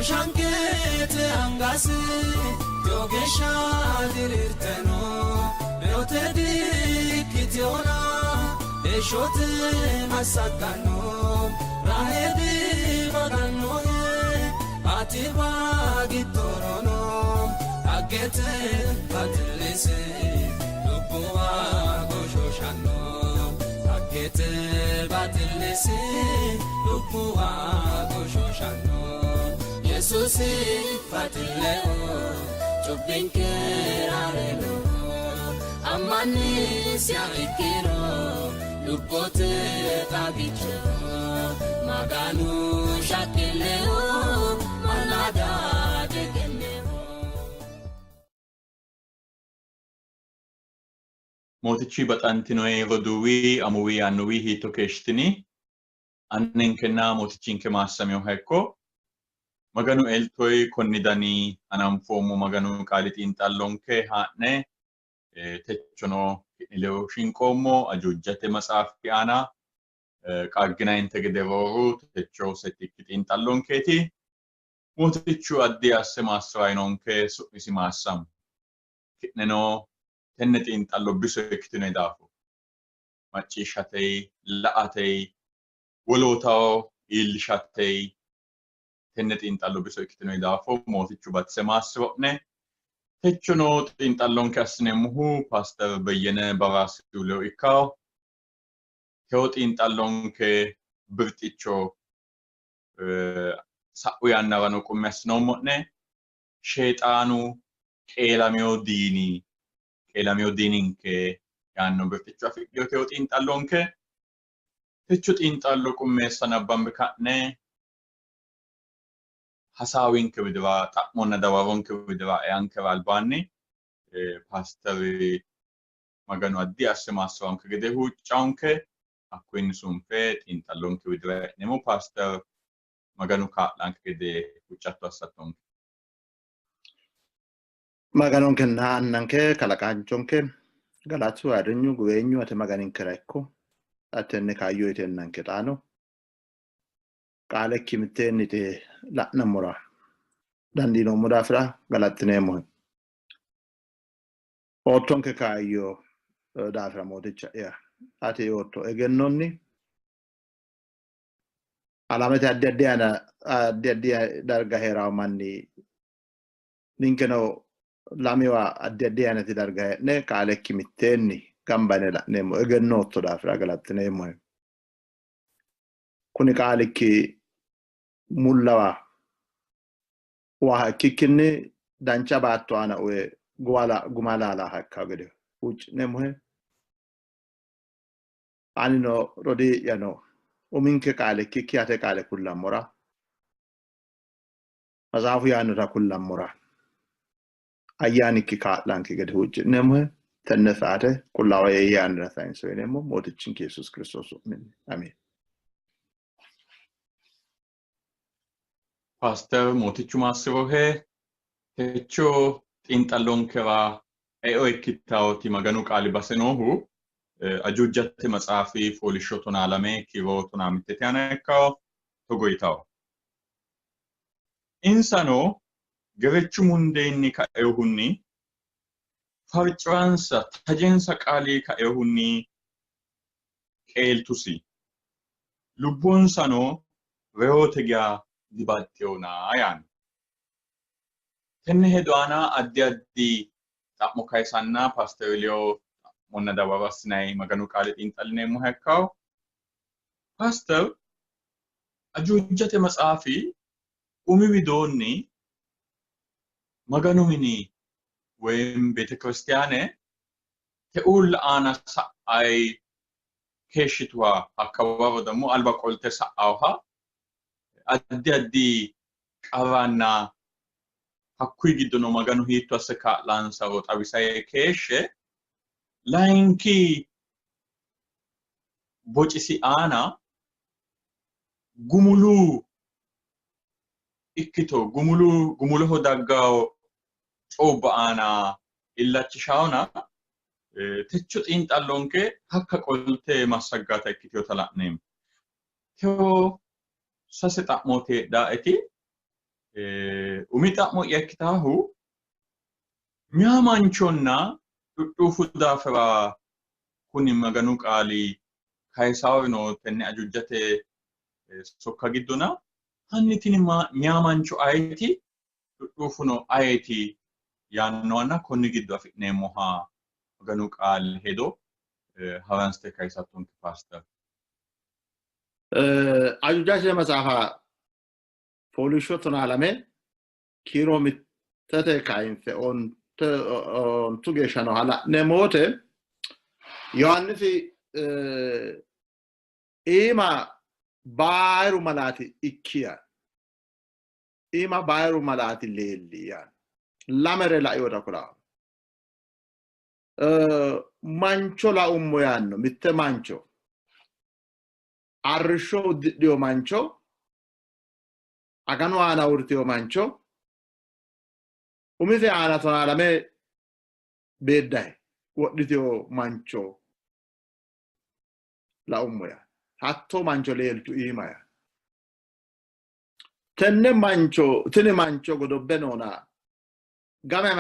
Shooshanqete angasi tewo geeshsha diriirte no, reyote diikkitinona heeshshote massagganno. Rahe dibagannohe, atiwa giddorono dhaggete baxillisi lubbuwa goshooshanno. Dhaggete baxillisi lubbuwa goshooshanno. Yesuusi baxilleho cubbinke rareno ammannisiha ikkiro lubbote xagicho Maganu shaqqilleho mallaada deqenneho. Mootichi baxantinoe roduuwi, amuwi, annuwi hiitto keeshshitini? Anninkenna Mootichinke maassaminoha ikko. Maganu eltoyi konni dani hananfoommo Maganu qaali xiinxallonke haa'ne techono ki'ne ledo shinqoommo ajuujate maxaafi aana qaagginayinte gede rooru techo settikki xiinxallonkeeti. Mootichu addi asse maassi'rayinonke, su'misi maassamo. Ki'neno tenne xiinxallo biso ikkitinoyi daafo macciishshatey, la''atey, wolootaho iillishatey tenne xiinxallo biso ikkitinoyi daafo Mootichu batise maassi'ro'ne. Techono xiinxallonke assineemmohu Paaster Beyyene Baraasihu ledo ikkawo. Tewo xiinxallonke birxicho sa'u yannarano qummi assinoommo'ne. Sheexaanu qeelamino diini, qeelamino diininke yaanno birxicho afidhino tewo xiinxallonke. Techo xiinxallo qummeessa nabbambe ka'ne hasaawinke widira xa'monna dawaronke widira eankera albaanni paaster Maganu addi asse maassi'ranke gede huuccaonke, hakkuyinni sunfe xiinxallonke widira e'neemmo. Paaster Maganu kaa'lanke gede huuccatto assattonke. Maganonkenna Annanke kalaqaanchonke galatu ayirrinyu guweenyu ate Maganinkera ikko tenne kaayyo uyiteennanke xaano qaalekki mitteenni la'nammora dandiinoommo daafira galaxxineemmohe. Oottonke kaayyo daafira Mooticha'ya ati ootto egennonni alamete addi addi aana addi addi darga hee'rawo manni ninkeno lamewa addi addi aynati darga hee'ne qaalekki mitteenni gamba yine la'neemmo egenno ootto daafira galaxxineemmohe. Kuni qaalikki mullawa uwaha ikkikkinni dancha baatto aana uwe guma laalaha ikkawo gede huucci'neemmohe. Anino rodii'yano uminke qaale ikkikki ate qaale kullammora matsaafu yaannota kullammora ayyaanikki kaa'lanke gede huucci'neemmohe. Tenne saate qullaawa ayyaanira sayinso yineemmo Mootichinke Yesuus Kiristoos su'minni. Ameen. Paaster Mootichu maassi'rohe. Techo xiinxallonkera eo ikkitawoti Maganu qaali base noohu Ajuujate maxaafi fooliishsho 12 kiiro 16 aana ikkawo togo yitawo. Insano ge'rechu mundeenni kainohunni, farci'ransa tajensa qaali kainohunni qeeltusi. Lubbonsano reyote geya dibaxxinona yaanno. Tenne hedo aana addi addi xa'mo kayisanna Paaster Eliyo xa'monna dawaro assinanni Maganu qaale xiinxallineemmoha ikkanno. Paaster, Ajuujate maxaafi umi widoonni Maganu mini woyim beetekiristiyaane te uulla aana sa'ay keeshshituha hakka waro dammo alba qolte sa'awha addi addi qarranna hakkuyi giddono Maganu hiitto asse kaa'lansaro xawisay keeshshe layinki bocisi aana gumulu ikkito gumulu gumuloho daggawo coubba aana illachishawona techo xiinxallonke hakka qolte massaggata ikkitinota la'neemmo. Tewo sase xa'mooti heedhaeti. Umi xa'mo'ya ikkitaahu meyaa manchonna dhudhuufu daafira kuni Maganu qaali kayisaawino tenne ajuujate sokka giddona hanni tini meyaa mancho ayeeti dhudhuufuno ayeeti yaannohanna konni giddo afi'neemmoha Maganu qaali hedo haransite kayisattonke paaster. Ajuujate maxaafa fooliishsho 12 kiiro 1 kayinse 9 geeshsha nooha la'neemmo wote Yohaannisi iima bayiru malaati ikki yaanno. Iima bayiru malaati leelli yaanno. Lamere lainota kulanno. Mancho laummo yaanno, mitte mancho. Arrishsho uddidhino mancho, aganu aana uurritino mancho, umise aana 12 beeddahe wodhitino mancho laummo yaanno. Hatto mancho leeltu iima yaanno. Tenne mancho, tini mancho godobbe noona game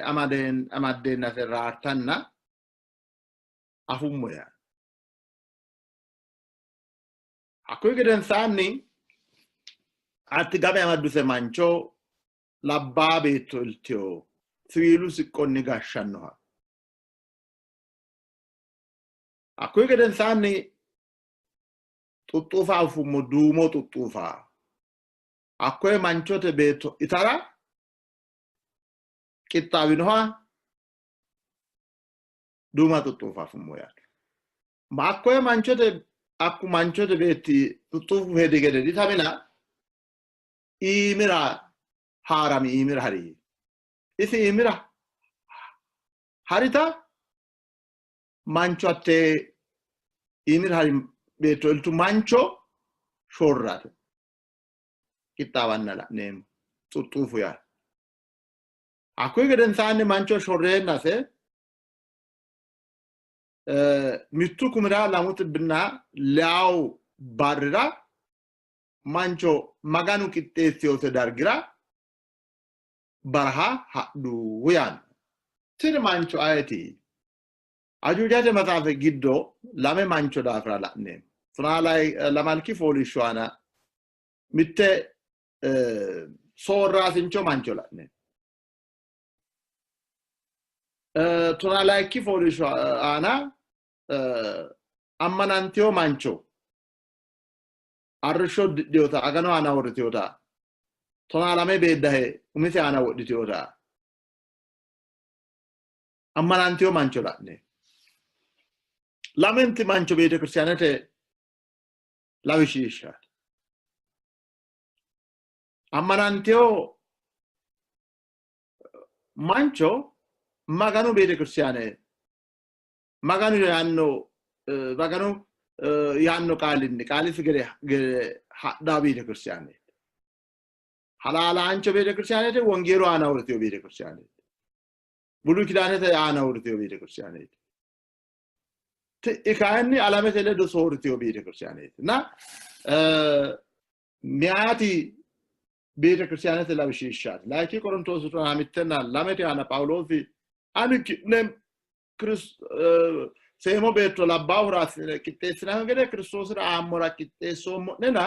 amaddeenna raartanna afummo yaanno. Hakkuyi gedensaanni hatti game amadduse mancho labbaa beetto iltino, siwiilu siqqonni gashshannoha. Hakkuyi gedensaanni xuxxuufa afummo, duumo xuxxuufa. Hakkoye manchote beetto itara qixxaawinoha duuma xuxxuufa afummo yaate. Hakkoye manchote hakku manchote beetti xuxxuufu hedi gede ditamina iimira haarami, iimira hari. Isi iimira harita mancho hatte iimira hari beetto iltu mancho shorrate qixxaawanna la'neemmo xuxxuufu yaate. Hakkuyi gedensaanni mancho shorreennase 1,200 barrira mancho Maganu qixxeessinose dargira baraha hadhu yaanno. Tini mancho ayeeti? Ajuujate maxaafi giddo lame mancho daafira la'neemmo. 12 fooliishsho aana mitte soorraasincho mancho la'neemmo. 12 fooliishsho aana ammanantino mancho arrishsho uddidhinota aganu aana uurritinota 12 beeddahe umise aana wodhitinota ammanantino mancho la'neemmo. Lamenti mancho beetekiristaanete lawishshaati. Ammanantino mancho Maganu beetekiristaane Maganu yaanno Maganu yaanno qaalinni qaalisi gede hadhaa beetekiristaaneeti. Halaalaancho beetekiristaaneeti, wongeelu aana uurritino beetekiristaaneeti. Buluy kidaanete aana uurritino beetekiristaaneeti. Ti'i kayinni alamete ledo soorritino beetekiristaaneeti. Na meyaati beetekiristaanete lawishshaati. Layinki Qorontoosi 12 aana Phaawuloosi ani ki'ne seemo beetto labbaahura qixxeessinanni gede Kiristoosira aammora qixxeessoommo'nena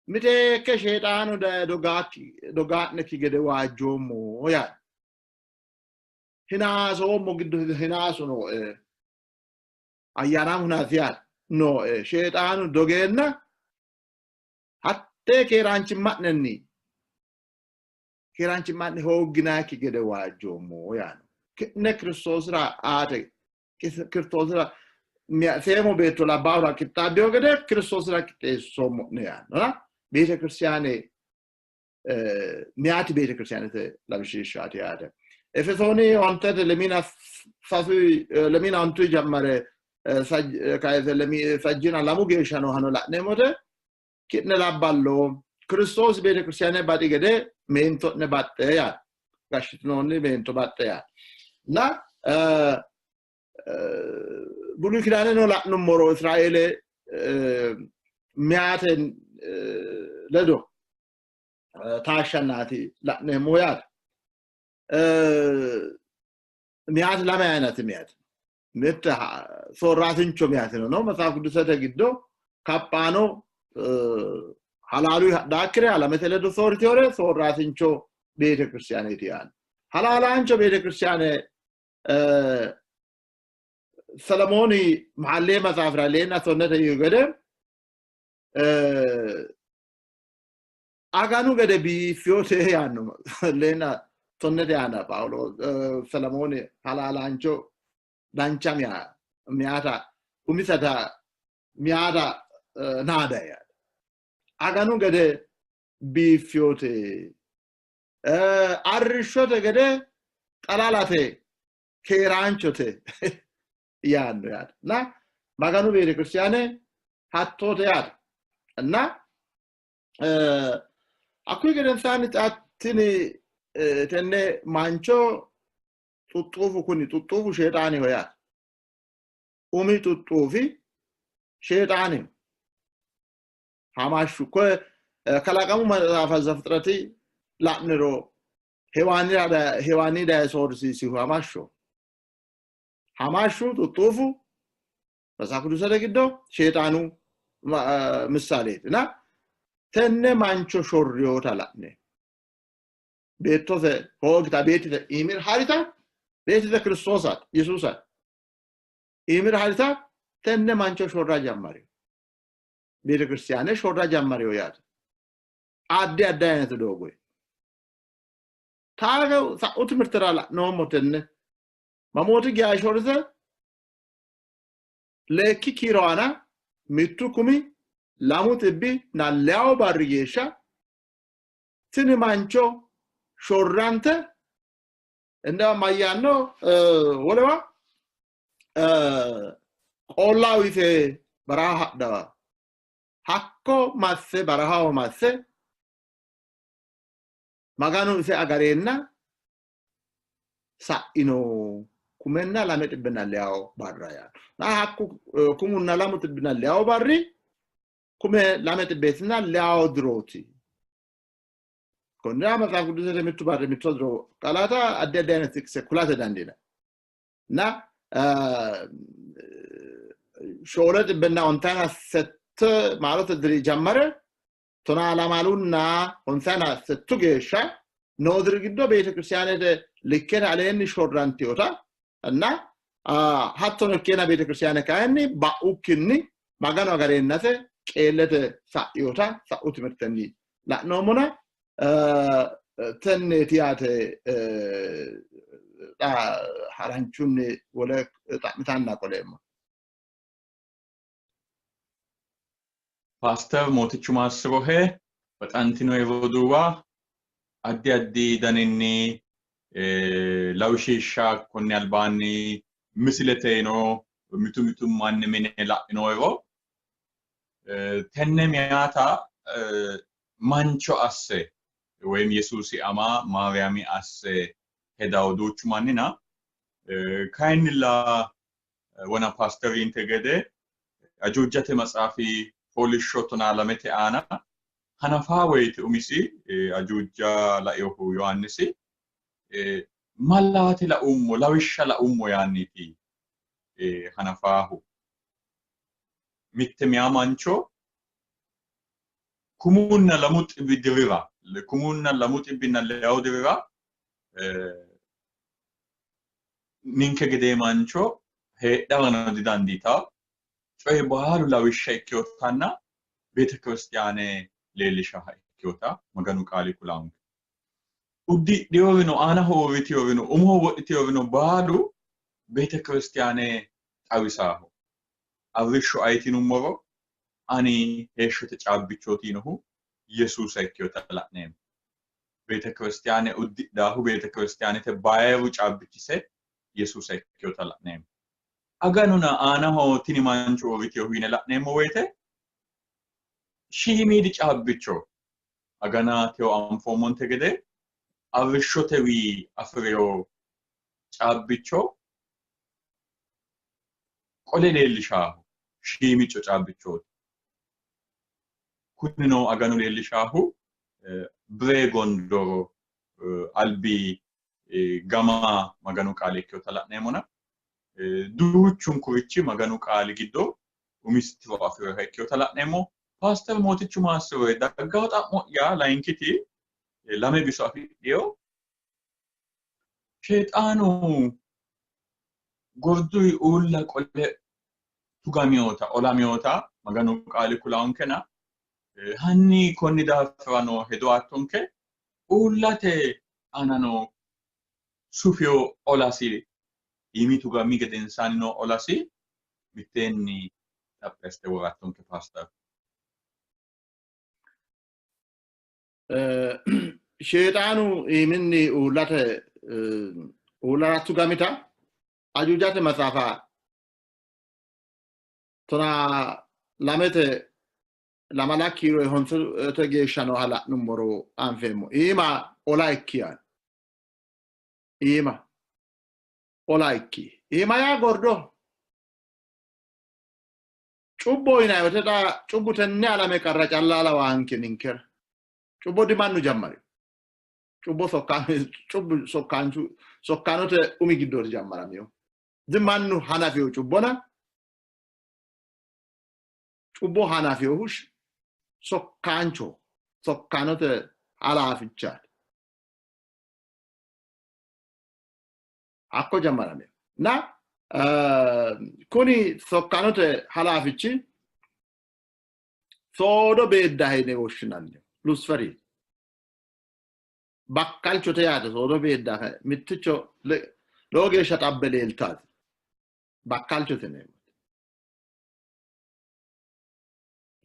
miteekke Sheexaanu daye dogaa'nekki gede waajjoommo yaanno. Hinaasoommo giddo hinaasu nooe, ayyaanaamu hinaasi yaate nooe, Sheexaanu dogeenna hattee keeraanchimma'ne hoogginayikki gede waajjoommo yaanno. Ki'ne Kiristoosira aate, Kiristoosira seemo beetto labbaahura qixxaabbino gede Kiristoosira qixxeessoommo'ne yaanno. Beetekiristaane meyaati beetekiristaanete lawishshaati yaate. Efesooni 5 lemina 5 jammare kayise 2 geeshsha noohano la'neemmote ki'ne labballo Kiristoosi beetekiristaane baxi gede meento'ne baxxe yaate. Gashshitinoonni meento baxxe yaate. Na Buluy kidaaneno la'nummoro Israeele meyaate ledo Taashshannaati la'neemmohu yaate. Miyaati lame ayinati miyaati. Mitte soorraasincho miyaatino no Matsaaf Qidusete giddo kaphaano halaalu hadhaakkire alamete ledo soorriteyoore soorraasincho beetekiristiyaaneeti yaanno. Halaalaancho beetekiristiyaane Selemooni Mahallee matsaafira leenna tonnete yiihu gede aganu gede biiffiyote yaanno leenna tonnete aana Phaawuloos Selemooni halaalaancho dancha miyaata umiseta miyaata naada yaate. Aganu gede biiffiyote arrishshote gede xalalate keeraanchote yaanno yaate. Na Maganu beetekiristiyaane hattoote yaate. እና hakkuyi gedensaanni xa tini tenne mancho xuxxuufu kuni xuxxuufu sheexaaniho yaate. Umi xuxxuufi sheexaaniho. Hamashshu koye kalaqamu maxaafa Zafixirati la'niro Hewaani daye soorrisiisihu hamashsho. Hamashshu xuxxuufu Matsaaf Qidusete giddo sheexaanu ምሳሌeti እና tenne mancho shorriyoota la'ne beettose hoogita beettise iimira harita beettise Kiristoosaati Yesuusaati iimira harita tenne mancho shorra jammariyo beetekiristiyaane shorra jammariyo yaate addi addi ayinete doogoyi taaga sa'u timirtera la'noommo tenne mamooti geya shorrise leekki kiiro aana mittu kumi lamu xibbi na leyawo barri geeshsha tini mancho shorrante inda mayyaanno wolewa qoolla uyite baraha hadhawa hakko masse barahaho masse Maganu ise agareenna sa'ino kumenna lame xibbinna leyawo barra yaanno. Na hakku kumunna lamu xibbinna leyawo barri kume lame xibbeetinna leyawo dirooti. Konnira Matsaaf Qidusete mittu barri mitto diro qalaata addi addi ayinete xiqise kulate dandiinanni. Na shoole xibbinna ontayina sette maarote diri jammare tonaa lamalunna ontayina settu geeshsha noo diri giddo beetekiristiyaanete likkete aleenni shorranteyota እና hattono ikkeena beetekiristiyaane kayinni ba'ukkinni Maganu agareennase qeellete sa'iyota sa'u timirtenni la'noommona tenneeti yaate xa haranchunni wole xa'mitanna qoleemmo. Paaster Mootichu maassirohe baxantino roduuwa addi addi daninni lawishsha konni albaanni misileteno mitu mitu manni mine la'inoero tenne miyaata mancho asse ወይም Yesuusi ama Maariyaami asse hedawo duuchu mannina kayinnilla wona paasteriinte gede ajuujate maxaafi fooliishsho tonaa lamete aana hanafaa woyite umisi ajuuja lainohu Yohaannisi malaate laummo lawishsha laummo yaanniiti hanafaahu mitte miyaa mancho kumunna lamu xibbi dirira kumunna lamu xibbinna leyawu dirira ninke gedee mancho heedharano didandiitawo coyi baalu lawishsha ikkeyotanna beetekiristiyaane leellishaha ikkeyota Maganu qaali kulaanke. Uddidhiyorino aanaho uurriteyorino umoho wodhiteyorino baalu beetekiristiyaane xawisaaho. Arrishsho ayiti yinummoro ani heeshshote caabbichooti yinohu Yesuusa ikkeyota la'neemmo. Beetekiristiyaane uddidhaahu beetekiristiyaanete bayiru caabbichise Yesuusa ikkeyota la'neemmo. Aganuna aanaho tini mancho uurriteyohu yine la'neemmo woyite shiimiidi caabbicho agana teyo anfoommonte gede arrishshotewi afi'reyo caabbicho qole leellishaahu shiimico caabbichooti. Kunino aganu leellishaahu Bire Gondoro albi gama Maganu qaali ikkinota la'neemmona duuchunkurichi Maganu qaali giddo umisi tiro afi'rinoha ikkinota la'neemmo. Paaster Mootichu Maassiroe daggaho xa'mo'ya layinkiti lame biso afidhino. Sheexaanu gorduyi uulla qole tugamiyota olamiyota Maganu qaali kulaonkena hanni konni daafira noo hedo aattonke uullate aana noo sufiyo olasi iimi tugami gedensaanni noo olasi mitteenni xaphi assite worattonke Paaster. Sheexaanu iiminni uullate uullara tugamita Ajuujate maxaafa 12 lamala kiiro honsote geeshsha nooha la'nummoro anfeemmo. Iima ola ikki yaanno. Iima ola ikki. Iima yaa gordo. Cubbo yinanni woyte xa cubbu tenne alame qarra calla lawaanke ninkera. Cubbo dimannu jammari. Cubbo cubbu sokkaanchu sokkaanote umi giddooti jammaramiyo. Dimannu hanafiyo cubbona cubbo hanafiyohu sokkaancho sokkaanote halaafichaati. Hakko jammaramiyo. Na kuni sokkaanote halaafichi soodo beeddahe yine woshshinanni Lusiferi bakkalchote yaate. Soodo beeddahe mitticho lowo geeshsha xabbe leeltaati bakkalchote yineemmote.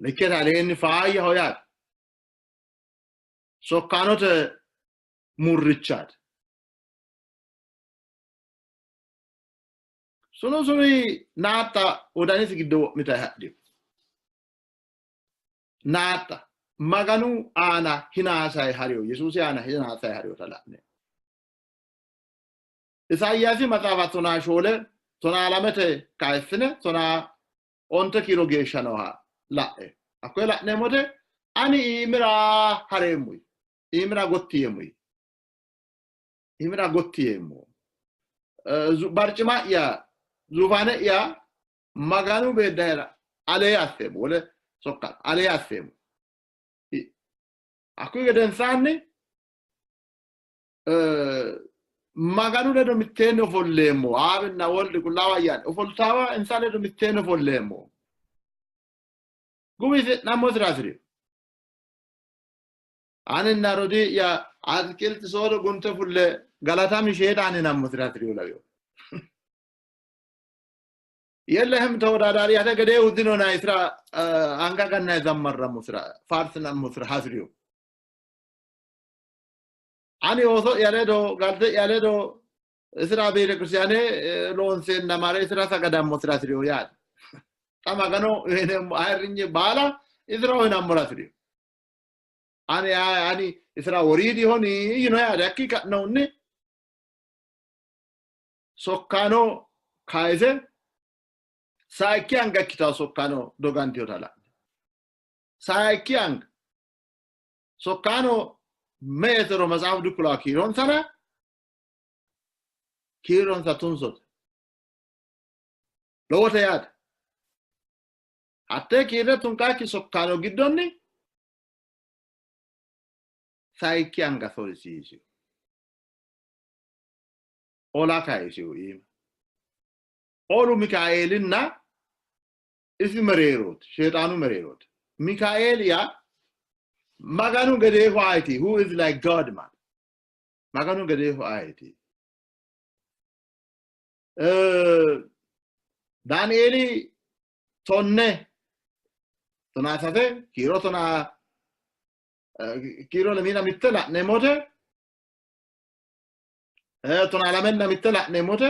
Likkete aleenni faayyaho yaate. Sokkaanote murrichaati. Sunu suni naaxxa wodanisi giddo wo'mitayi hadhino. Naaxxa Maganu aana hinaasayi hariyo, Yesuusi aana hinaasayi hariyota la'ne. Isayaasi maxaafa 14 12 kayissine 15 kiiro geeshsha nooha la'e. Hakkoye la'neemmote ani iimira hareemmo, iimira gotti yeemmo, iimira gotti yeemmo. Barcima'ya zuufaane'ya Maganu beeddahera alee asseemmo, wole sokka alee asseemmo. Hakkuyi gedensaanni Maganu ledo mitteenni ofolleemmo, Aabinna Woldi Qullaawu Ayyaani ofoltaawa insa ledo mitteenni ofolleemmo. Guwisi'nammosira hasi'rino. Aninna rodii'ya atikilti soodo gunte fulle galatami Sheexaani yinammosira hasi'rino lawiyo. የለህም ተወዳዳሪ ያተ ገዴ ውድኖና ስራ አንጋጋና የዘመረሙ ስራ ፋርስናሙ ስራ ሀስሪዮ ani ooso yaledo galte yaledo isira beete ክርስቲያኔ loonseenna mare isira sagadammo sira hasi'riyo yaate. Xa Magano uyineemmo ayirrinye baala isira uyinammora hasi'riyo. Ani ani isira woriidihoni yino yaate. Hakkii ka'nohunni sokkaano kayise sayikki anga ikkitawo sokkaano dogantinota la'ne. Sayikki anga sokkaano me''etero maxaafu dikulawo kiironsana kiironsa tunsote. Lowote yaate. Hattee kiirre tunqaakki sokkaano giddonni sayikki anga sorisiisiyo. Ola kayisiyo iima. Olu Mikaeelinna isi mereerooti, Sheexaanu mereerooti. Mikaeel yaa Maganu gedeehu ayeti? Who is like God man? Maganu gedeehu ayeti? Daanieeli 13 13 kiiro tonaa kiiro lemiina mitte la'neemmote 21 la'neemmote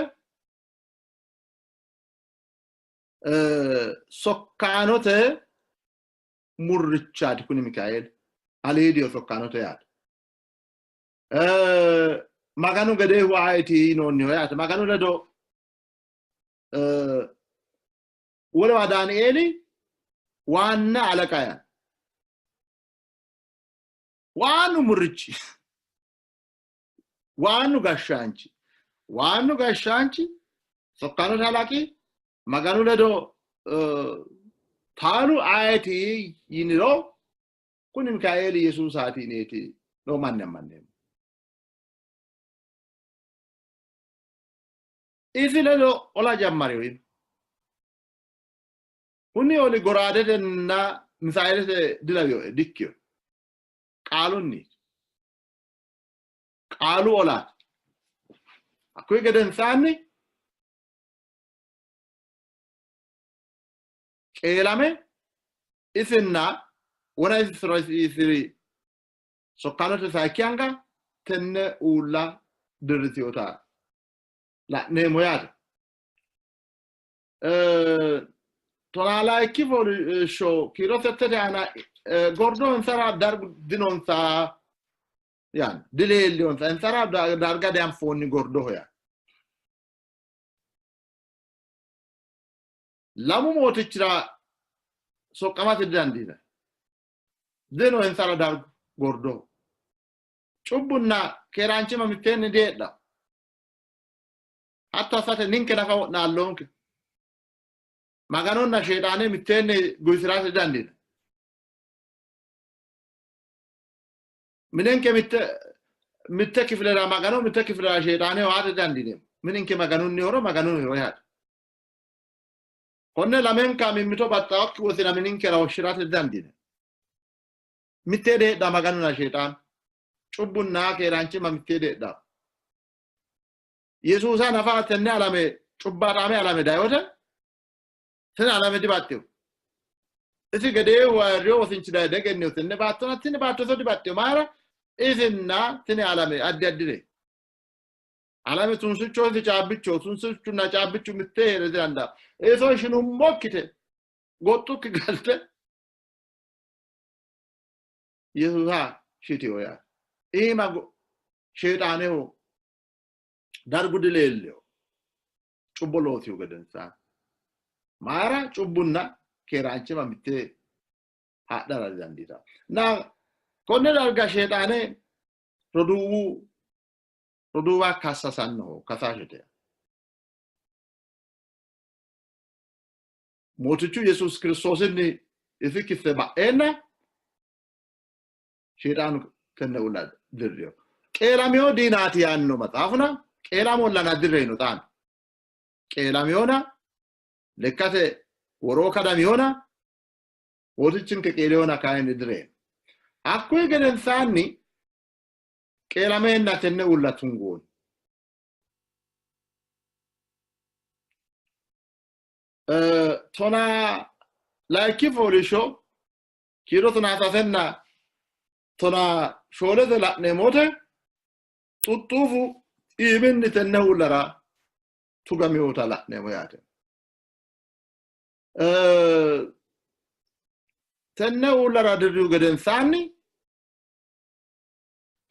sokkaanote murrichaati kuni Mikaeel aliidiyo sokkaanote yaate. Maganu gedeehu ayeti yinoonniho yaate. Maganu ledo wolewa Daanieeli waanna alaqa yaate. Waanu murrichi waanu gashshaanchi waanu gashshaanchi sokkaanote halaqi Maganu ledo taalu ayeti yiniro kuni Mikaeeli Yesuusaati yineeti lowo manni ammanneemmo. Isi ledo ola jammarino. Kuni oli goraadetenna misaayilete dilawinoe dikkino. Qaalunni. Qaalu olaati. Hakkuyi gedensaanni qeelame isinna wona isiri sokkaanote sayikki anga tenne uulla dirritinota la'neemmo yaate. Tonaalayikki fooliishsho kiiro settete aana gordo insara dargu dinonsa yaanno, dileelliyonsa, insara darga dianfoonni gordoho yaanno. Lamu mootichira soqqamate didandiinanni. Dino insara dargu gordoho. Cubbunna keeraanchimma mitteenni diheedhanno. Hatto assate ninke nafa wo'naalloonke. Maganonna Sheexaane mitteenni guwisi'rate didandiinanni. Minenke mitte mitte kifilera Magano mitte kifilera Sheexaane aate didandiineemmo. Mininke Maganunnihoro Maganunnihoro yaate. Konne lamenka mimmito baxxaokki wosina mininkera woshshi'rate didandiinanni. Mittee diheedhanno Maganunna Sheexaanu. Cubbunna keeraanchimma mittee diheedhanno. Yesuusa nafa tenne alame cubbaataame alame dayote tini alame dibaxxino. Isi gedeehu ayirriyo wosinchi daye degennino tenne baattona tini baatto iso dibaxxino. Mayira? Isinna tini alame addi addire. Alame tunsicho isi caabbicho, tunsichunna caabbichu mitte hee're didandaanno. Iso shinummokkite goxxukki galte Yesuusa shitiyo yaate. Iima Sheexaaneho dargu dileellino cubbo loosihu gedensaanni. Mayira? Cubbunna keeraanchimma mitte hadhara didandiitanno. Na konne darga Sheexaane roduuwu roduuwa kassasannoho kasaashete. Mootichu Yesuusi Kiristoosinni isi kisse ba'eenna Sheexaanu tenne uulla dirrino. Qeelamino diinaati yaanno maxaafuna qeelamollana dirreyino xaano. Qeelamiyona lekkate woroo kadamiyona mootichinke qeeliyona kayinni direyino. Hakkuyi gedensaanni qeelameenna tenne uulla tungoonni. Tonaa layikki fooliishsho kiiro tonaa sasenna tonaa shoolete la'neemmote xuxxuufu iiminni tenne uullara tugaminota la'neemmo yaate. Tenne uullara dirrihu gedensaanni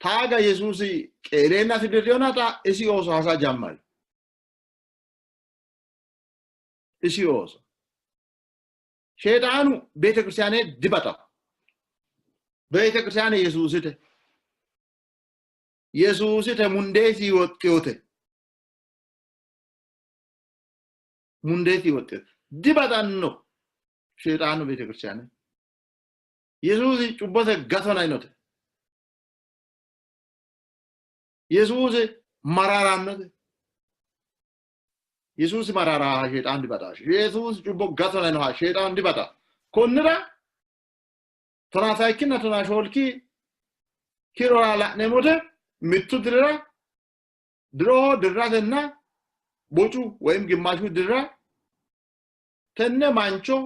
taaga Yesuusi qeeleennasi dirriyona xa isi ooso hasa jammari. Isi ooso. Sheexaanu beetekiristaane dibaxanno. Beetekiristaane Yesuusite. Yesuusite mundeesi woxxiyote. Mundeesi woxxiyote. Dibaxanno Sheexaanu beetekiristaane. Yesuusi cubbose gatona yinote. Yesuusi mararannote. Yesuusi mararaha Sheexaanu dibaxaa. Yesuusi cubbo gatona yinoha Sheexaanu dibaxaa. Konnira tonaa sayikkinna tonaa shoolki kiirora la'neemmote mittu dirira diroho dirratenna bocu woyim gimmaashu dirira tenne mancho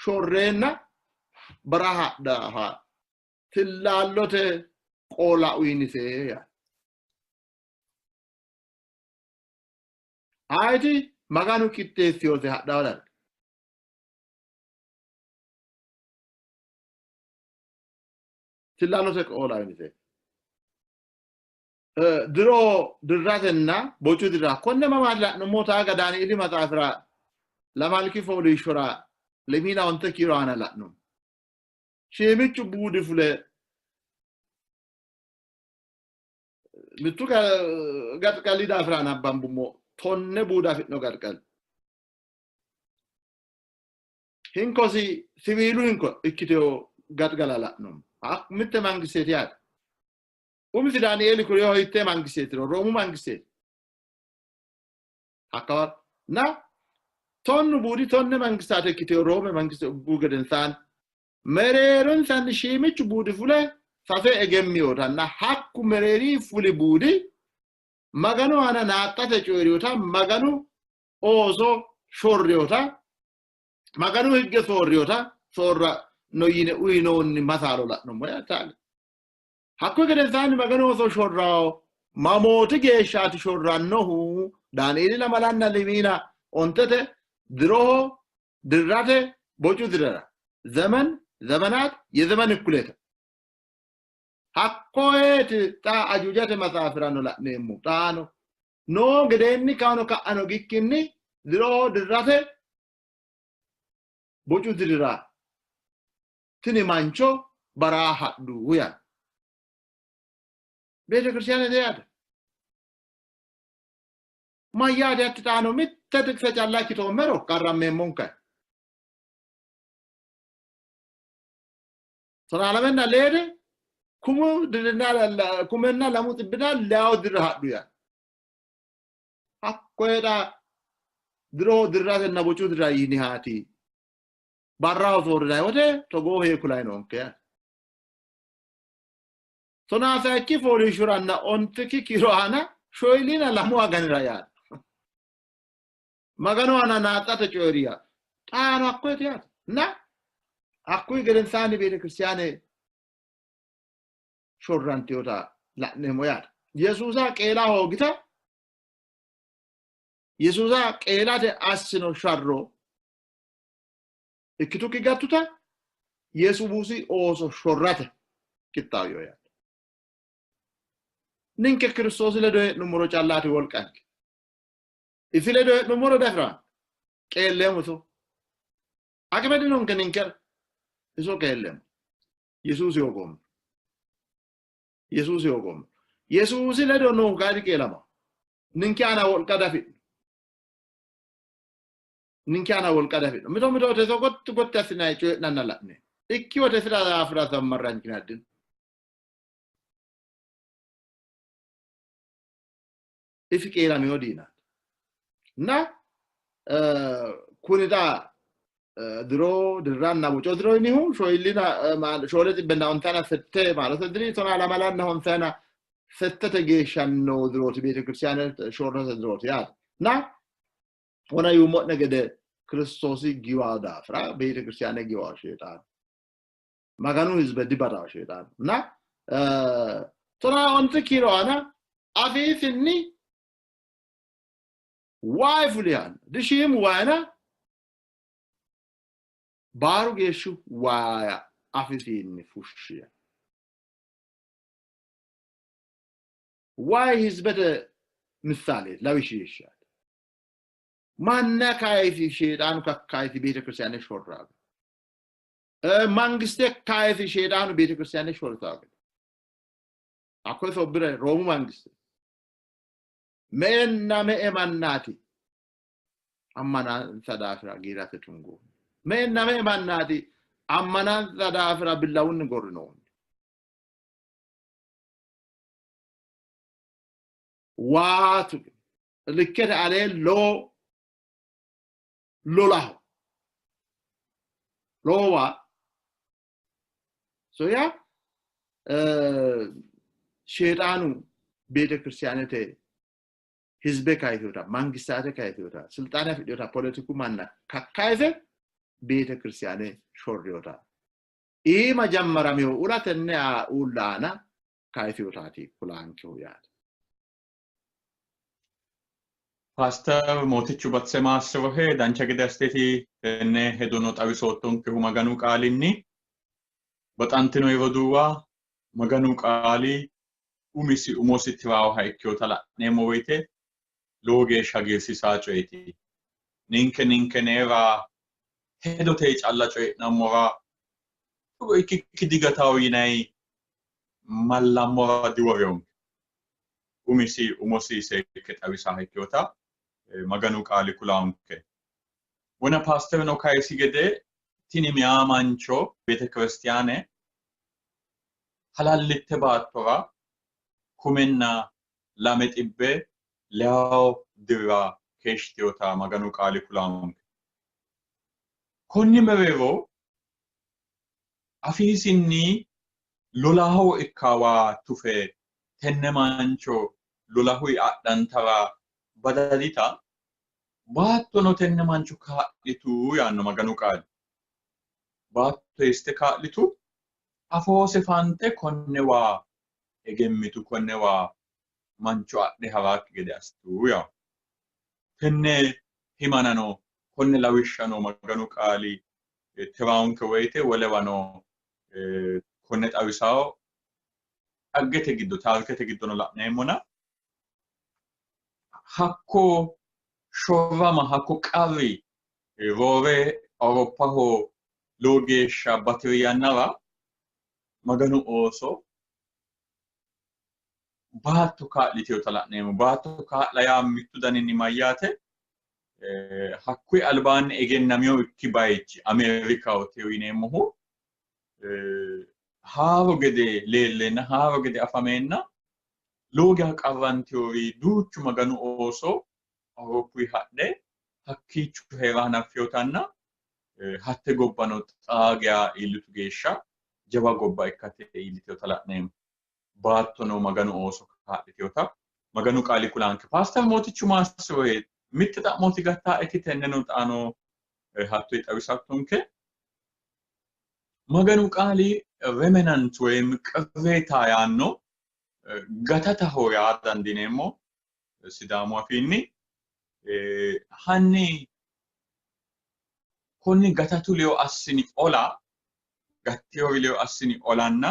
shorreenna baraha hadhaha tillaallote qoola uyinise yaate. Ayiti Maganu qixxeessiyose hadhawo darga. Tillaallote qoola uyinise. Diro dirratenna bocu dirra konne mamaati la'nummo taaga Daanieeli maxaafira lamalki fooliishshora lemiina onte kiiro aana la'nummo. Shiimichu buudi fule Mittu gaxiqali daafira nabbambummo 10 buuda afi'no gaxiqali. Hinkosi siwiilu hinko ikkiteyo gaxigala la'noommo. Mitte mangisteeti yaate. Umisi Daanieeli kuriyo hiittee mangisteetiro Roomu mangisteeti. Hakkawa na 10 buudi 10 mangistaate ikkiteyo Roome mangiste ubbu gedensaanni mereeronsanni shiimichu buudi fule sase egemmiyootanna hakku mereeri fuli buudi Maganu aana naaxxate coyi'riyota Maganu ooso shorriyota Maganu higge soorriyota soorra no yine uyinoonni masaalo la'nummo yaate. Hakkuyi gedensaanni Maganu ooso shorrawo mamooti geeshshaati shorrannohu? Daanieeli 25 diroho dirrate bocu dirara zemen zemenat yezemen እኩሌታ hakkoyeeti xa ajuujate maxaafirano la'neemmo. Xaano noo gedeenni kawano ka'ano gikkinni diroho dirrate bocu dirira tini mancho baraa hadhu yaanno. Beetekiristiyaanete yaate. Mayyaate hatti xaano mitte xiqise calla ikkitoommero qarrammeemmonka. 12 kumu dirina kumenna lamu xibbina leyawo dirra hadhu yaanno. Hakkoyedha diroho dirratenna bocu dirra yinihaati. Barraho soorrinayi wote togoo heekulayi noonke yaate. 13 fooliishshoranna 9 kiiro aana 42 aganira yaate. Maganu aana naaxxate coyi'ri yaate. Xaano hakkoyeti yaate. Na hakkuyi gedensaanni beetekiristiyaane shorranteyota la'neemmo yaate. Yesuusa qeela hoogita Yesuusa qeelate assino sharro ikkitukki gattuta Yesuusi ooso shorrate qixxaawiyo yaate. Ninke Kiristoosi ledo hee'nummoro callaati wolqanke. Isi ledo hee'nummoro dafira qeelleemmo iso. Aqime dinonke ninkera iso qeelleemmo. Yesuusi hoogoommo. Yesuusi hoogoommo. Yesuusi ledo noohu kaayinni qeelama. Ninke aana wolqa dafi'no. Ninke aana wolqa dafi'no. Mito mito wote iso gotti gotti assinanni coyi'nanna la'ne. Ikki wote isira daafira zammarranchina dino. Isi qeelamino diinaati. Na kuni xa diro dirranna boco diro yinihu shoyillina 758 maalate diri 28 geeshsha noo dirooti beetekiristiyaane shorrate dirooti yaate. Na wona yuummo'ne gede Kiristoosi giwaa daafira beetekiristiyaane giwaa sheexaanu. Maganu hizbe dibaxaa sheexaanu. Na 19 kiiro aana afiisinni wayi fulihanno. Dishiimu wayina baaru geeshshu waaya afisiinni fushshiya. Wayi hizbete missaaleeti lawishshaati. Manna kayisi sheexaanu kakkayisi beetekiristiyaane shorraa. Mangiste kayisi sheexaanu beetekiristiyaane shortaa. Hakkoye sobbire Roomu mangiste. Me'enna me'e mannaati ammanansa daafira giirate tungoonni. Me'enna me'e mannaati ammanansa daafira billawunni gorrinoonni. Waatu likkete alee lowo lolaho. Lowo waa. So yaa sheexaanu beetekiristiyaanete hizbe kayisewota mangistaate kayisewota silxaane afidhewota poletiku manna kakkayise beetekiristiyaane shorrewota iima jammaramihu ula tenne uulla aana kayisewotaati kulaankehu yaate. Paaster Mootichu batse maassirohe dancha gede assiteeti tenne hedono xawisoottonkehu Maganu qaalinni. Baxantino roduuwa Maganu qaali umisi umosi tiraawoha ikkewota la'neemmo woyite lowo geeshsha hagiirsiisaa coyeeti. Ninke ninkeneera hedote calla coyi'nammora togo ikkikki digatawo yinayi mallammora diworewonke. Umisi umosi seekke xawisaa ikkinota Maganu qaali kulaanke. Wona paasterino kayisi gede tini meyaa mancho beetekiristiyaane halallitte baattora 1200 dirra keeshshitinota Maganu qaali kulaanke. Konni mereero afiisinni lolaho ikkawa tufe tenne mancho lolahuyi adhantara badalita baattono tenne mancho kaa'litu yaanno Maganu qaali. Baatto eessite kaa'litu, afoose fante konne waa egemmitu, konne waa mancho adhe haraakki gede assitu yawo. Tenne himanano konne lawishshano Maganu qaali tiraanke woyte wolewano konne xawisawo dhaggete giddo taarikete giddono la'neemmona hakko shorrama hakko qarri roore Awuroppaho lowo geeshsha batiri yannara Maganu ooso baatto kaa'litinota la'neemmo. Baatto kaa'la yaa mittu daninni mayyaate? Hakkuyi albaanni egennamino ikki bayichi Ameerikaho yineemmohu haaro gede leelleenna haaro gede afameenna lowo geeshsha qarrantinori duuchu Maganu ooso Awuroppuyi hadhe hakkiicho heera hanaffinotanna hatte gobbano xaa geya iillitu geeshsha jawa gobba ikkate iillitinota la'neemmo. Baattono Maganu ooso kaa'litinota Maganu qaali kulaanke. Paaster Mootichu maassirohe mitte xa'mooti gattaeti tenneno xaano hatto xawisattonke. Maganu qaali remnant woyim qirreeta yaanno gatataho yaa dandiineemmo Sidaamu afiinni. Hanni konni gatatu ledo assini ola gattiyori ledo assini olanna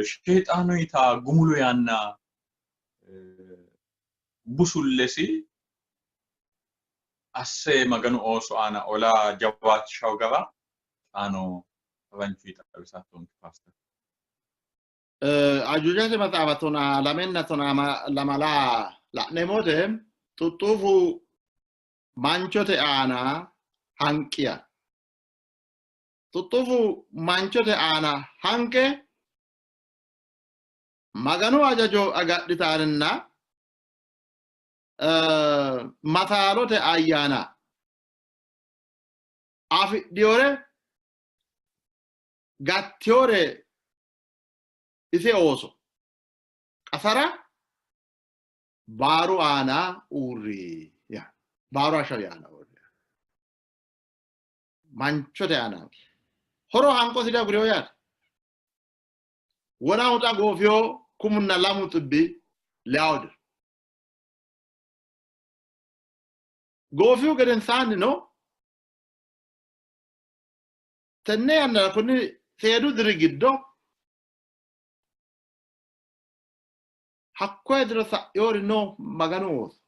sheexaanu yita gumulo yanna busullesi asse Maganu ooso aana ola jawaachishawo gara xaano haranchu xawisattonke paaster. Ajuujate maxaafa 12 12 la'neemmo wote xuxxuufu manchote aana hanqiya. Xuxxuufu manchote aana hanqe Maganu hajajo agadhitaninna masaalote ayyaana afidhiyore gattiyore ise ooso qasara baaru aana uurri ya baaru ashawi aana uurri manchote aana horo hanqosi diaguriyo yaate. Wonahu xa goofiyo 12,000 diro. Goofiyu gedensaanni no tenne yannara kunni seedu diri giddo hakkoye diro sa'iyori no Maganu ooso.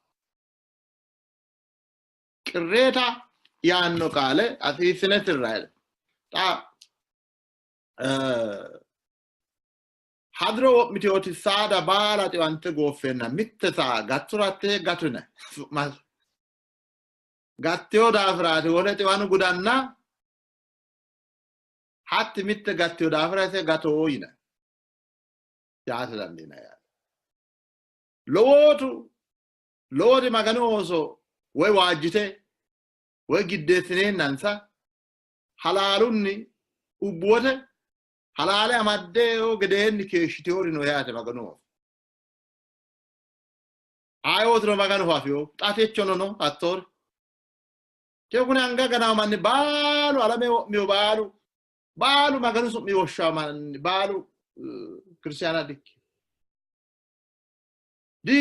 Qirreeta yaanno qaale hasiissine tirrayi. Xa hadiro wo'miteyooti saada baala xiwante gooffeenna mitte saa gatturo hattee gatune su'mase. Gattiyo daafiraati wole xiwanu gudanna hatti mitte gattiyo daafira ise gatoo yinanni. Yaate dandiinanni yaate. Lowootu lowoti Maganu ooso woy waajjite woy giddeessineennansa halaalunni ubbuwote halaale amaddeo gedeenni keeshshiteori no yaate Maganu ooso. Ayeootino Maganu afiyo xa techono no hattoori. Teo kuni anga ganaawo manni baalu alame wo'miyo baalu baalu Maganu su'mi woshshawo manni baalu kiristiyaana dikki. Di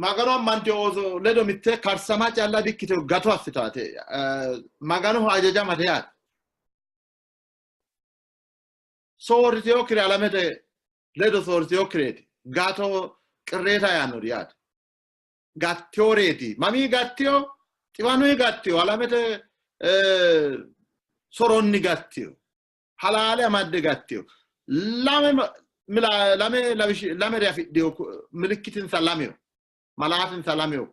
Maganu ammantino ooso ledo mitte karsama calla dikkitino gato assitaate. Maganoho hajajamate yaate. Soorriteyokkire alamete ledo soorriteyokkireeti. Gato qirreeta yaannori yaate. Gattiyoreeti. Mamii gattiyo? Xiwanuyi gattiyo. Alamete soronni gattiyo. Halaale amadde gattiyo. Lame lame lamere afidhino milikkitinsa lameho malaatinsa lameho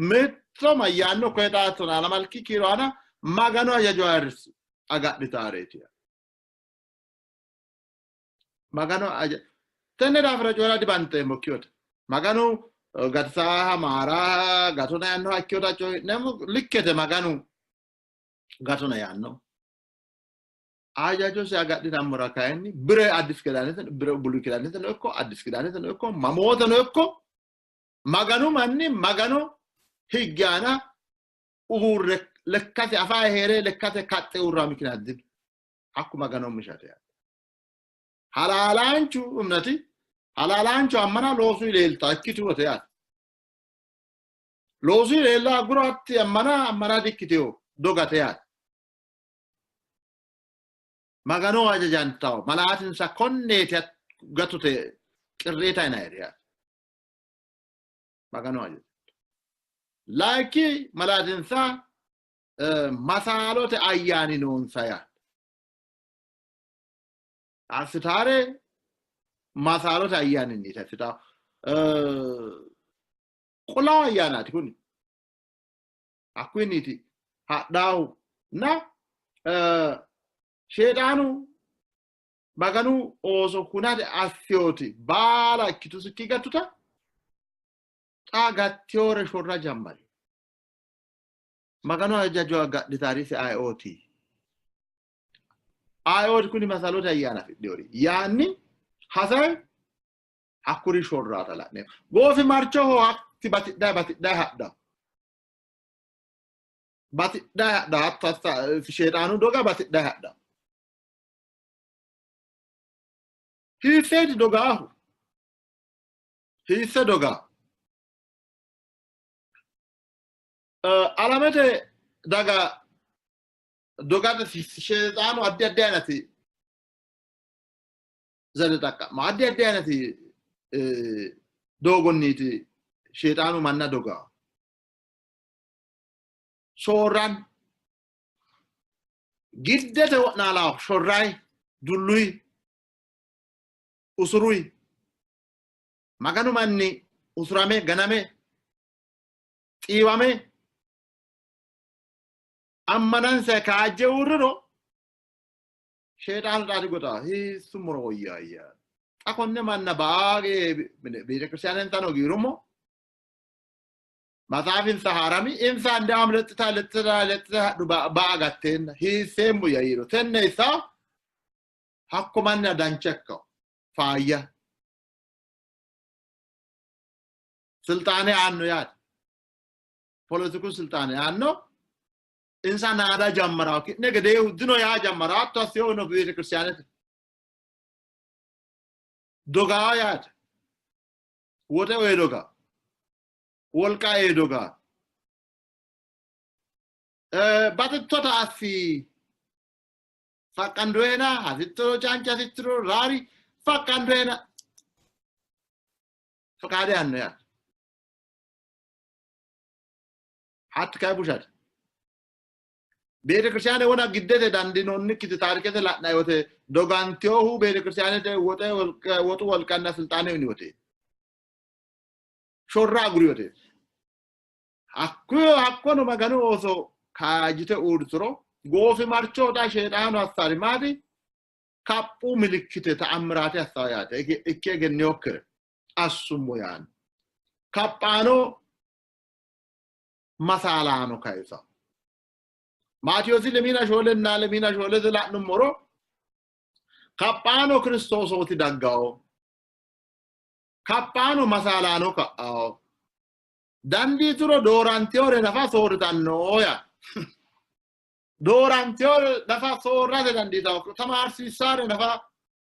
mitto mayyaanno koye xa tonaa lamalki kiiro aana Maganu hajajo ayirrissu agadhitaareeti. Maganu tenne daafira coyi'ra dibanxeemmo ikkiyote. Maganu gatisaaha maaraaha gatona yaannoha ikkiyota coyi'neemmo likkete Maganu gatona yaanno. Hajajosi agadhinammora kayinni bire Addis Kidaaneteno bire Buluy Kidaaneteno ikko Addis Kidaaneteno ikko mamooteno ikko Maganu manni Maganu higge aana uurre lekkate afaa hee're lekkate kaxxe uurra mikinaat dino. Hakku Magano mishate yaate. Halaalaanchu እምነቲ halaalaanchu ammana loosuyi leelta ikkiturote yaate. Loosuyi leella aguro hatti ammana ammana dikkiteyo dogate yaate. Magano hajajantawo malaatinsa konneeti gatote qirreeta yinayiri yaate. Magano hajajantawo. Layinki malaatinsa masaalote ayyaani noonsa yaate. Assitaare masaalote ayyaaninniiti assitawo. Qullaawa ayyaanaati kuni. Hakkuyinniti hadhaahu na Sheexaanu Maganu ooso hunate assiyoti baala ikkitusikki gattuta xa gattiyore shorra jammari. Maganu hajajo agadhitaarisi ayeooti? Ayeooti kuni masalote ayyaana afidhiyori? Yaanni hasawe hakkuri shorraata la'neemmo. Goofimarchoho hatti batidhayi batidhayi hadhawo. Batidhayi hadhawo hatto assa sheexaanu doga batidhayi hadhawo. Hiisseeti dogaahu? Hiisse dogaa? Alamete daga dogate sheexaanu addi addi aynati zade xaqqa'ma addi addi aynati doogonniiti sheexaanu manna dogaa. Soorran giddete wo'naalaahu shorrayi dulluyi usuruyi Maganu manni usurame ganame xiiwame ammanansa kaajje uurriro sheexaanu xaati goxa hiissummoro woyyaayya. Xa konne manna baage beetekiristiyaanensano giirummo maxaafinsa haarami insa andaam lexxita lexxita lexxita hadhu ba'a gatteenna hiisseemmo yayiiro tenne isa hakko manna dancha ikkawo faayya silxaane aanno yaate. Poletiku silxaane aanno insa naada jammarawo ki'ne gedeehu dino yaa jammarawo hatto assiyono beetekiristiyaanete dogaa yaate. Woxe oye dogaa. Wolqa ee dogaa. Batittota assi faqqandoena hasittoro cancasittoro raari faqqandoena faqaade aanno yaate. Hatti kayi bushate. Beetekiristiyaane wona giddete dandiinoonnikkiti taarikete la'nanni wote dogantinohu beetekiristiyaanete woxe woxu wolqanna silxaane uyini wote shorra aguri wote hakkuyo hakkono Maganu ooso kaajjite uurrituro goofimarchoho xa sheexaanu assari maati? Kaphu milikkite ta'ammiraate assawo yaate ikke egenninokkire assummo yaanno. Kaphaano masaalaano kayisawo. Maatiyoosi lemiina shoolenna lemiina shoolete la'nummoro kaphaano Kiristoosooti daggawo. Kaphaano masaalaano ka'awo. Dandiituro doorantiyore nafa soorritanno yaa. Doorantiyore nafa soorrate dandiitawo. Tamaarsiissaare nafa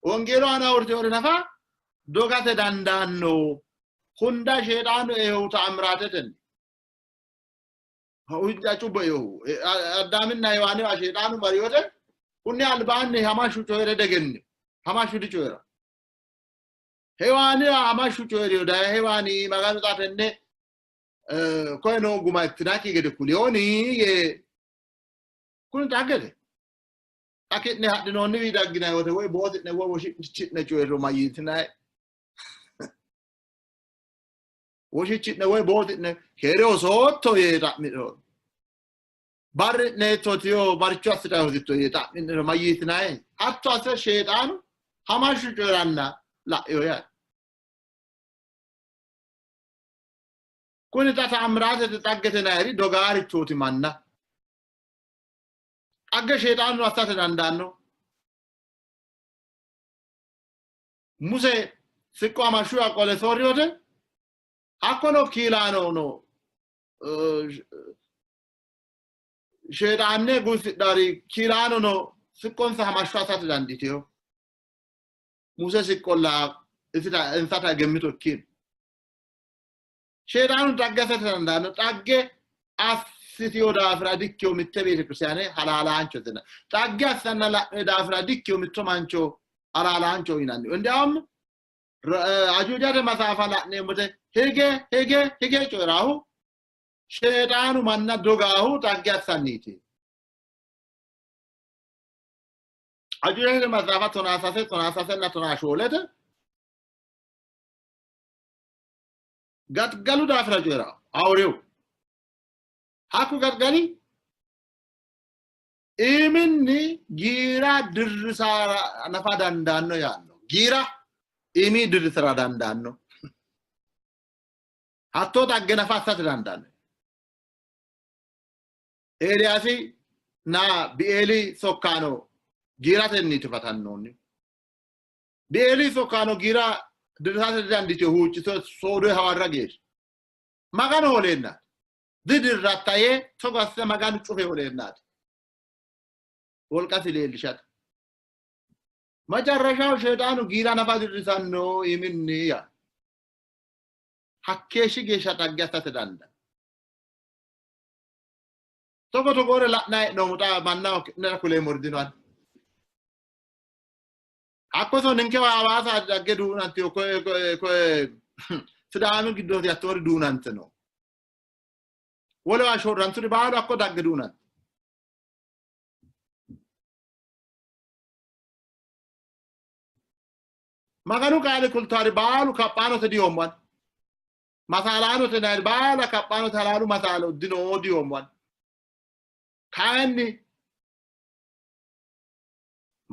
wongeelu aana uurritiyore nafa dogate dandaanno. Hunda sheexaanu eehu ta'ammiraatetenni. Hunda cubbo eehu. Addaaminna Hewaaniwa sheexaanu mariyote kunni albaanni hamashshu coyi're degenni. Hamashshu dicoyi'ra. Hewaanira hamashshu coyi'riyo daye Hewaani Maganu xa tenne koye noo guma ittinakki gede kuliyoni yee kuni xaggete. Xa ki'ne hadhinoonniwi dagginanni wote woy booti'ne woy woshichi'ne coyi'riro mayyitinanni? Woshichi'ne woy booti'ne keere hosootto yee xa'mi'ro, barri'ne hiittootiro maricho assitanni hositto yee xa'mi'niro mayyitinanni? Hatto asse Sheexaanu hamashshu coyi'ranna la'ino yaate. Kuni xa taamiraatete xaggete nayiri dogaarichooti manna. Xagge Sheexaanu assate dandaanno. Muse siqqo hamashshuwa qole soorriyote hakkono kiilaano no Sheexaane guusidhari kiilaano no siqqonsa hamashshu assate dandiitino. Muse siqqolla isita insata egemmito ikkino. Sheexaanu xagge assate dandaanno. Xagge assitino daafira dikkino mitte beetekiristiyaane halaalaancho tena. Xagge assanna la'ne daafira dikkino mitto mancho halaalaancho yinanni. Indiyaum ajuujate maxaafa la'neemmote hige hige hige coyi'raahu Sheexaanu manna dogaahu xagge assanniiti. Ajuujate maxaafa 13, 13nna 14 Gaxigalu daafira coyi'ra awurew. Hakku gaxigali iiminni giira dirrisara nafa dandaanno yaanno. Giira iimi dirrisara dandaanno. Hattoo xagge nafa assate dandaanno. Eeliyaasi na Bieeli sokkaano giiratenni tifatannoonni. Bieeli sokkaano giira dirrisate didandiitino huuccito soodoy hawarra geeshsha. Maganu hooleennaati. Didirratta yee togo asse Maganu cufe hooleennaati. Wolqasi leellishate. Macarrashaho Sheexaanu giira nafa dirrisanno iiminni yaa. Hakkeeshshi geeshsha dhagge assate dandaanno. Togo togoore la'nanni hee'noommo xa mannaho ki'nera kuleemmori dino ani. Hakko so ninkewa Hawaasa dagge duunantino koye koye koye Sidaami giddooti hattoori duunante no. Wolewa shorranturi baalu hakko dagge duunante. Maganu qaali kultaari baalu kaphaanote diyoommo ani. Masaalaanote yinanniri baala kaphaanote halaalu masaalo dino diyoommo ani. Kayinni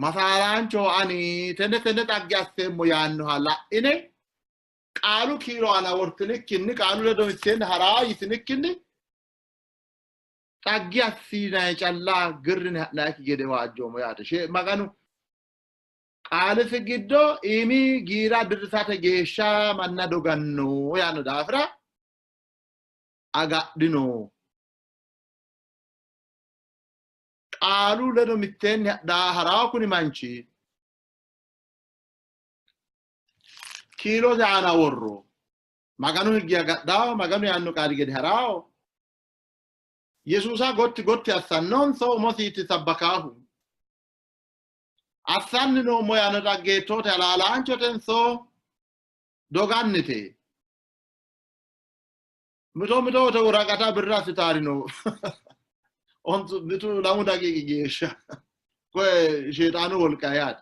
masaalaanchoho ani tenne tenne xagge asseemmo yaannoha la'ine qaalu kiiro aana wortinikkinni qaalu ledo mitteenni haraa yitinikkinni xagge assinanni calla girrine ha'nannikki gede waajjoommo yaate. Maganu qaalisi giddo iimi giira dirrisate geeshsha manna doganno yaanno daafira agadhino. Qaalu ledo mitteenni ha'raa kuni manchi kiilote aana worro. Maganu higge agadhao, Maganu yaanno qaali gede ha'rao. Yesuusa gotti gotti assannonso umosiiti sabbakaahu? Assanni noommo yaanno dhaggeettote halaalaanchotenso dogannite? Mito mito wote woraqata birra assitaari no. Ontu mitu lamu daqiiqi geeshsha koye Sheexaanu wolqa yaate.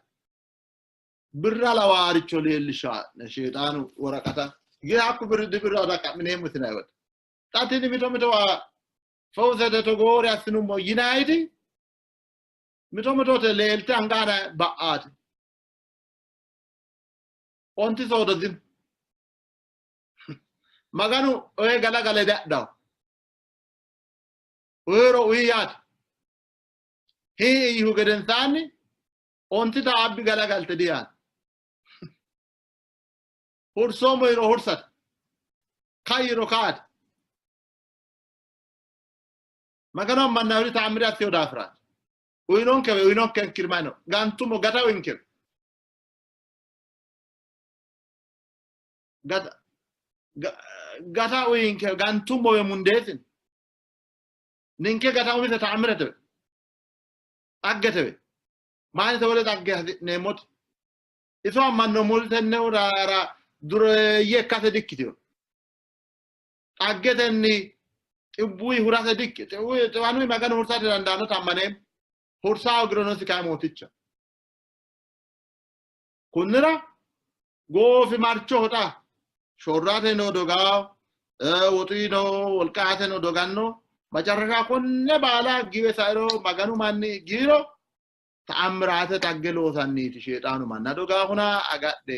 Birra lawaaricho leellishaa'ne Sheexaanu woraqata. Ge hakku birri dibirra xaqqa'mineemmo isinay wote. Xa tini mito mitowa fowusete togoori assinummo yinayiti mito mitote leelte angaana ba'aati. Onti soodo dino. Maganu oye galagale diadhawo. Uyiro uyi yaate. Hii yihu gedensaanni ontita abbi galagalte diyaate. Hursoommo yiro hursate. Kai yiro kaate. Maganu ammannawuri ta'ammiri assiyo daafiraati. Uyinonkewe uyinonke mayno gantummo gata uyinkewe. Gata gata uyinke gantummowe mundeetin. Ninke gata umise ta'ammiretewe. Xaggetewe. Maanite wole xagge hasi'neemmote. Iso ammannoommori tennehura dureeyye ikkate dikkitino. Xaggetenni xibbuyi hurate dikki xiwanuyi Maganu hursate dandaannota ammaneemmo. Hursa hoogirono isi kayi mooticha. Kunnira goofimarchoho xa shorrateno dogawo, woxuyino wolqateno doganno. Macarrasha konne baala giwe sairo Maganu manni giwiro ta'amiraate xagge loosanniiti Sheexaanu manna dogaahuna agadhe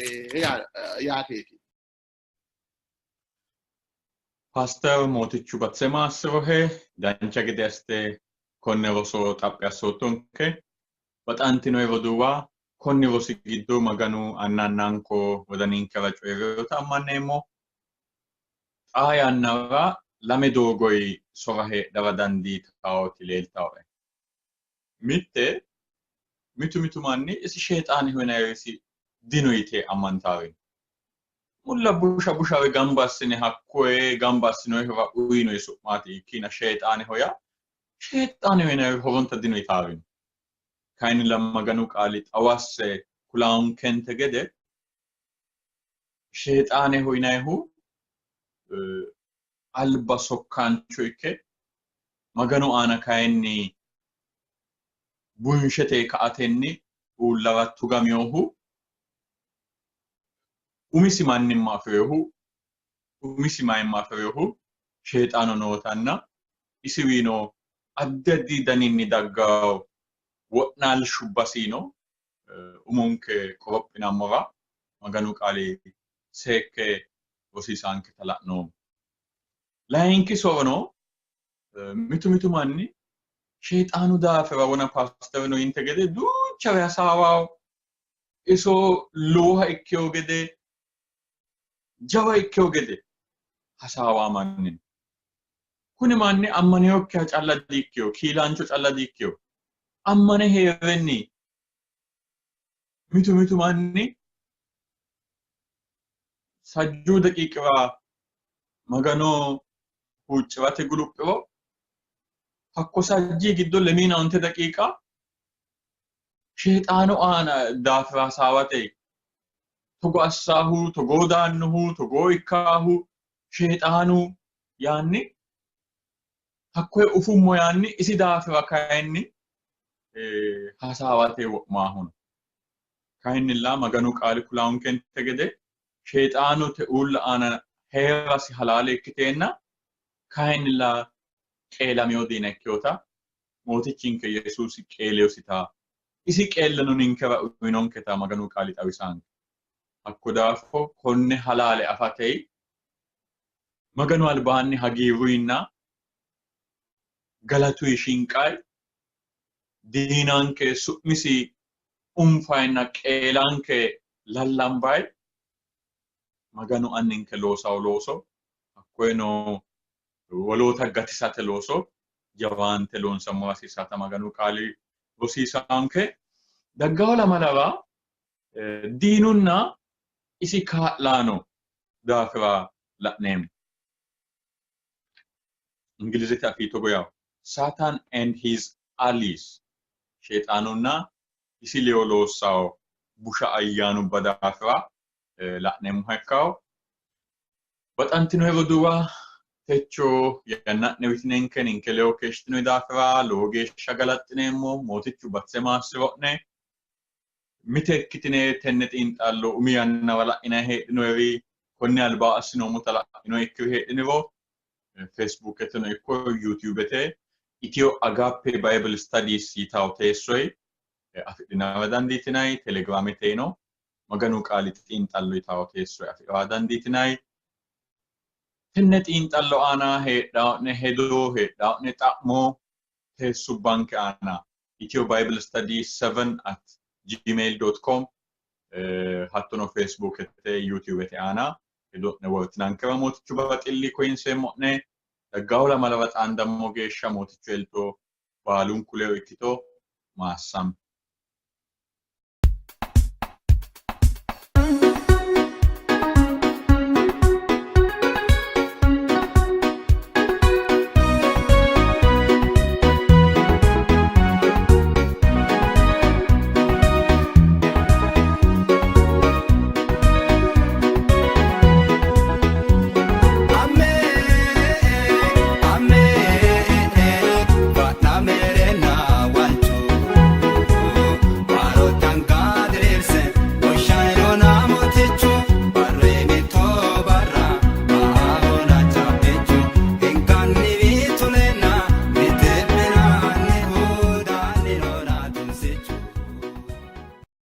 yaateeti. Paaster Mootichu batse maassirohe, dancha gede assite konne roso xaphi assoottonke. Baxantinoe roduuwa, konni rosi giddo Maganu anna annanko wodaninkera coyi'rinota ammanneemmo. Xaa yannara lame doogoyi sora heedhara dandiitaoti leeltaoe. Mitte, mitu mitu manni isi Sheexaaneho yinannirisi dino yite ammantaari no. Mulla busha bushare gamba assine hakkoye gamba assinoyihura uyinoyi su'maati ikkiina Sheexaaneho yaa Sheexaaneho yinanniri horonta dino yitaari no. Kayinnilla Maganu qaali xawasse kulaankente gede Sheexaaneho yinannihu alba sokkaancho ikke Maganu aana kayinni bunshete ka''atenni uullara tugaminohu umisi mannimma afi'rinohu umisi mayimma afi'rinohu Sheexaanu nootanna isiwiino addi addi daninni daggawo wo'naalshubbasino umonke qorophinammora Maganu qaali seekke rosiisaanketa la'noommo. Layinki sorono mitu mitu manni Sheexaanu daafira wona paasterino yinte gede duuchare hasaawawo, iso lowoha ikkewo gede, jawa ikkewo gede hasaawa manni no. Kuni manni ammanewokkiha calla diikkewo, kiilaancho calla diikkewo. Ammane hee'renni mitu mitu manni sajjuu daqiiqira Magano huucci'rate guluphiro hakko sajjii giddo lemiina onte daqiiqa Sheexaanu aana daafira hasaawate togo assaahu, togoo daannohu, togoo ikkaahu Sheexaanu yaanni hakkoye ufummo yaanni isi daafira kayinni hasaawate wo'maahu no. Kayinnilla Maganu qaali kulaankente gede Sheexaanu te uulla aana hee'rasi halaale ikkiteenna kayinnilla qeelamino diina ikkinota Mootichinke Yesuusi qeeleyosita isi qeelleno ninkera uyinonketa Maganu qaali xawisaanke. Hakko daafo konne halaale afate Maganu albaanni hagiirruyinna galatuyi shinqayi diinanke su'misi unfayinna qeelanke lallambayi Maganu anninke loosawo looso hakkoyeno woloota gatisate looso jawaante loonsammo hasiisata Maganu qaali rosiisaanke. Daggawo lamalara diinunna isi kaa'laano daafira la'neemmo. Ingilizete afii togo yawo Satan and his allies, Sheexaanunna isi ledo loossawo busha ayyaanubba daafira la'neemmoha ikkawo. Baxantinoe roduuwa, techo yanna'ne uyitinenke ninke ledo keeshshitinoyi daafira lowo geeshsha galaxxineemmo. Mootichu batise maassiro'ne. Mite ikkitine tenne xiinxallo umi yannara la'inanni heedhinoyeri konni albaa assinoommota la'inoyi ikkiri heedhiniro Facebooketeno ikko YouTubete Ethio Agape Bible Studies yitawo teessoyi afidhinara dandiitinanni. Telegrameteno Maganu qaali xiinxallo yitawo teessoyi afi'ra dandiitinanni. Tenne xiinxallo aana heedhao'ne hedo, heedhao'ne xa'mo teessubbanke aana Ethio Bible Study 7 at gmail.com hattono Facebookete, YouTubete aana hedo'ne wortinankera Mootichu baxilli koyinseemmo'ne. Daggawo lamalara xaandammo geeshsha Mootichu elto baalunku ledo ikkito. Maassame.